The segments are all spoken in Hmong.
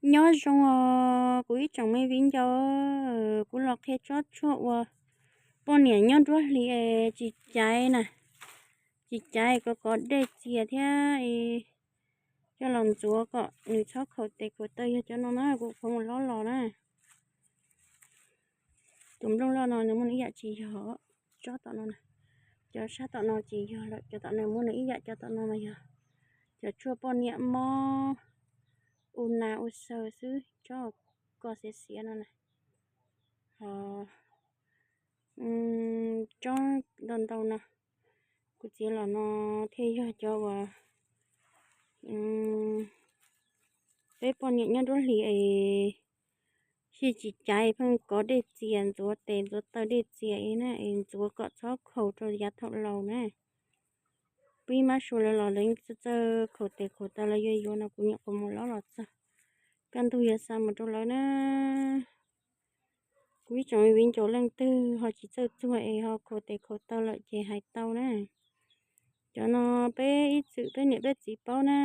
Nyob zoo os kuv ib tsoom me viv ncaus, kuv los qhia tsob tshuaj ua poj niam nyob nruab hlis es tsis caiv na, tsis caiv kom kov dej txias thiab coj los ntxuav kom nws txhob khaum tes khaum taw yog cov no na, kuv qhuav mus lob los na. Tus nplooj loj no nws muaj nws ib yam tsis yog, tsob tom no na, cov sab tom no tsis yog lawm, cov tom no muaj nws ib yam, cov tom no mas yog cov tshuaj poj niam mob u nas u xaws xwb, tsob ko xiav xiav no na. Ho tsob ntau ntau no kuv txiav los no thiaj yog cov uas peb poj niam nyob nruab hlis es sij tsis caiv pheej kov dej txias, ntxuav tes ntxuav taw dej txias na, es ntxuav kom txhob khaum rau yav thaum laus na. Peb mab sua lawv los lawv txawj khaum tes khaum taw, lawv yuav yuav no kuv nyuam qhuav mus lob los txog. Kaj ntug yuav xa mus rau lawv na. Kuv ib tsoom viv ncaus leej twg ho tsis txawj txuag es ho khaum tes khaum taw lawm ces hais tau na. Cov no peb ib txwm peb niam peb txiv paub na,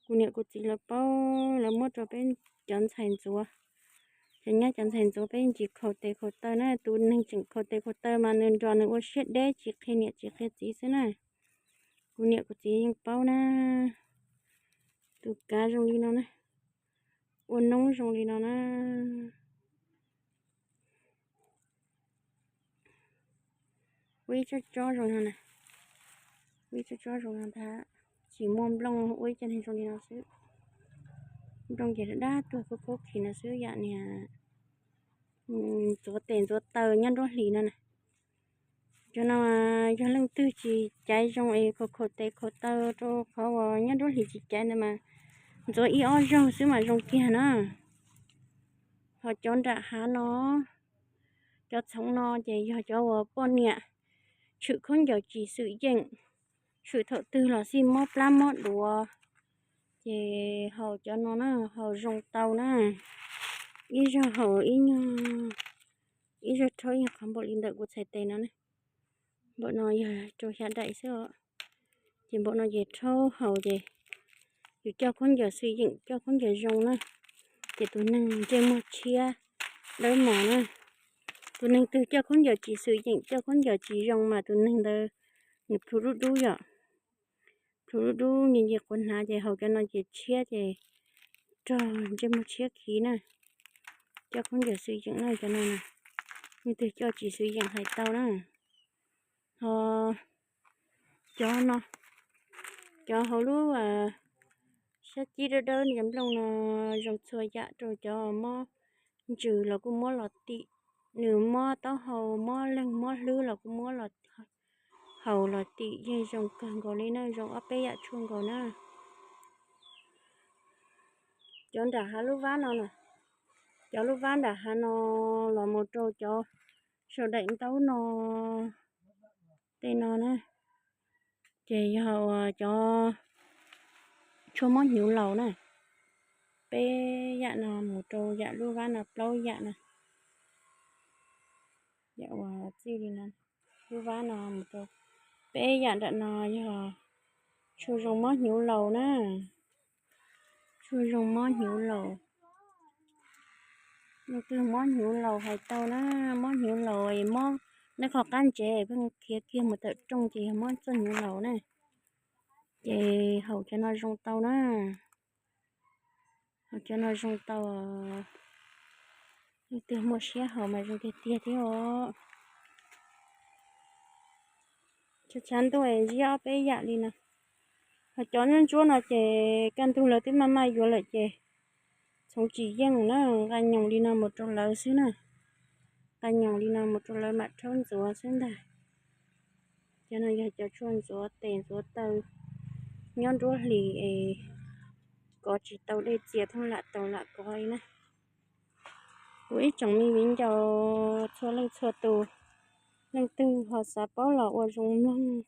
kuv niam kuv txiv lawv paub, lawv muab rau peb cov ntxhais ntxuav. Cov nyab cov ntxhais ntxuav peb tsis khaum tes khaum taw na, tus neeg tseem khaum tes khaum taw mas nws nrog nws ua siab deb tsis qhia niam tsis qhia txiv xwb na. Kuv niam kuv txiv yeej paub na. Tus kav zoo li no na, ua noob zoo li no na. Ua ib tsob tsob zoo no na, ua ib tsob tsob zoo no ntag, tsis muaj nplooj, ua ib co neeg zoo li no xwb. Nplooj ces dab tuag kub kub khi no xwb, yam niag ntxuav tes ntxuav taw nyob nruab hlis no na. Cov no yog leej twg tsis caiv zoo es khaum khaum tes khaum taw rau qhov uas nyob nruab hlis tsis caiv ntawd mas ntxuav ib ob zaug xwb mas zoo kiag na. Ho cov nram hav no, cov txhoov no ces yog cov uas poj niam tshwm khaub ncaws tsis xwm yeem, tshwm thaum twg los xij mob plab mob duav, ces haus cov no na, haus zoo tau na. Ib zaug haus ib nyuag, ib zaug rhaub ib nyuag qhov npaum li ntawm kuv txhais tes no ne. Npaum no yog rau xya daim xwb os. Ces npaum no ces rhaub haus ces yus coj khaub ncaws xwm yeem, coj khaub ncaws zoo na, ces tus neeg ntsej muag tshiab dawb mos na. Tus neeg twg coj khaub ncaws tsis xwm yeem, coj khaub ncaws tsis zoo mas tus neeg ntawd nws plhu dub dub yom. Plhu dub dub nce nce quav hnav ces haus cov no ces tshiab ces rog ntsej muag tshiab khiv na. Coj khaub ncaws xwm yeem na cov no na. Leej twg coj tsis xwm yeem hais tau na. Ho cov no, cov hauv lub sab cib dawb dawb no, cov nplooj no zoo txhua yam, rau cov mob ntsws los kuj muab los tim, nws mob taub hau mob leeg mob hlwb los kuj muab los haus los tim yeej zoo kawg nkaus li na, zoo ob peb yam tshuaj nkaus na. Cov nram hav lub vab no na, cov lub vab nram hav no los mus rau cov saum daim ntaub no, tej no na, ces yog uas cov tshuaj mob hnyuv laus na. Peb yam no mus rau yam lub vab no plaub yam na. Yam uas txij li no, lub vab no mus rau peb yam nram no yog tshuaj zoo mob hnyuv laus na. Tshuaj zoo mob hnyuv laus. Leej twg mob hnyuv laus hais tau na, mob hnyuv laus es mob neb qhov qab ntsev pheej khiav kiag mus tawm rooj ces yog mob txoj hnyuv laus na. Ces haus cov no zoo tau na. Haus cov no zoo tau. Leej twg muaj siab haus mas zoo tiag tiag thiab os. Tshav tshav ntuj es ziab ob peb yam li no. Ho cov ntsuab ntsuab no ces kaj ntug lawv twb maj maj yuav lawm ces txhoov tsis yeej na, nqa nyoos li no mus rau lawv xwb na. Nqa nyoos li no mus rau lawv mam rhaub ntxuav xwb ntag. Cov no yog cov tshuaj ntxuav tes ntxuav taw nyob nruab hlis es kov tsis tau dej txias pheej lam taus lam kov li na. Kuv ib tsoom me viv ncaus txhua leej txhua tus, leej twg ho xav paub los ua zoo mloog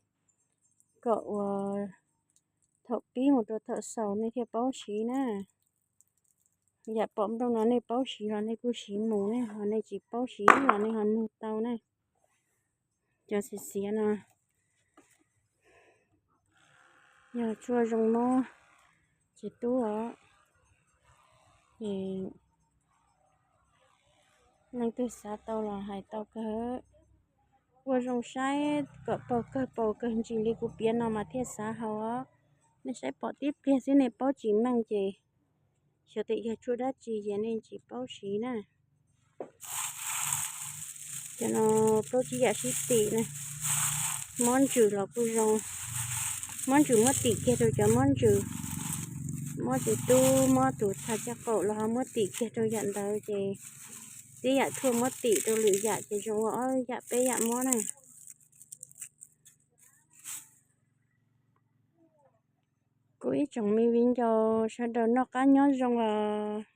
kom uas thaum pib mus rau thaum xaus nej thiaj paub siv na. Yam pom nplooj no nej paub siv los nej kuj siv mus ne, ho nej tsis paub siv los nej ho nug tau na. Cov xiav xiav no yog tshuaj zoo mob txiv tub os. Ces leej twg xav tau los hais tau kawg. Ua zoo saib kom paug kawg paus kawg ntsis li kuv piav no mas thiaj xav haus os. Nej saib pom tib pliag xwb nej paub tsis meej ces xyov tias yog tshuaj dab tsi ces nej tsis paub siv na. Cov no plaub tsib yam sib tim na. Mob ntsws los kuj zoo. Mob ntsws muab tim kiag rau cov mob ntsws, mob tus tub, mob tus txha caj qaum los ho muab tim kiag rau yam ntawd ces tib yam tshuaj muab tim rau lwm yam ces zoo ua ob yam peb yam mob na. Kuv ib tsoom me viv ncaus sawv daws noj qab nyob zoo os.